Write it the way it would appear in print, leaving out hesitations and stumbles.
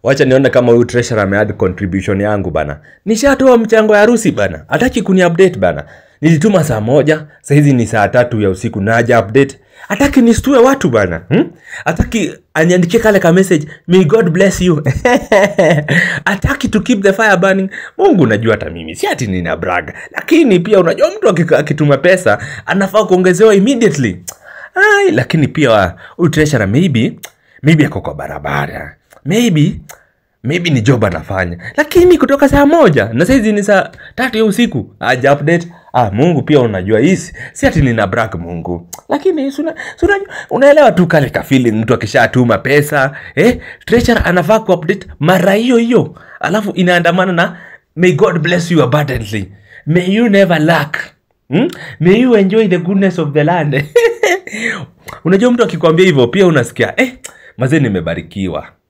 Wacha nione kama huyu treasurer ameadd contribution yangu bana. Nishatoa mchango ya harusi bana. Hataki kuni update bana. Nilituma saa 1, saa hizi ni saa 3 ya usiku na haja update. Hataki nistue watu bana. Hataki aniandikie kale ka message, "May God bless you." Hataki to keep the fire burning. Mungu, unajua hata mimi si ati nina brag. Lakini pia unajua mtu akituma pesa anafaa kuongezewa immediately. Ai, lakini pia huyu treasurer maybe ako kwa barabara. Maybe ni job anafanya, lakini kutoka saa 1 na saizi ni saa 3 ya usiku haja update. Ah, Mungu, pia unajua hii si ati nina brag, Mungu, lakini si unaelewa tu kale ka feeling mtu akishatuma pesa, treasurer anafaa kuupdate mara hiyo hiyo, alafu inaandamana na "May God bless you abundantly, may you never lack, May you enjoy the goodness of the land." Unajua mtu akikwambia hivyo pia unasikia, mazee, nimebarikiwa.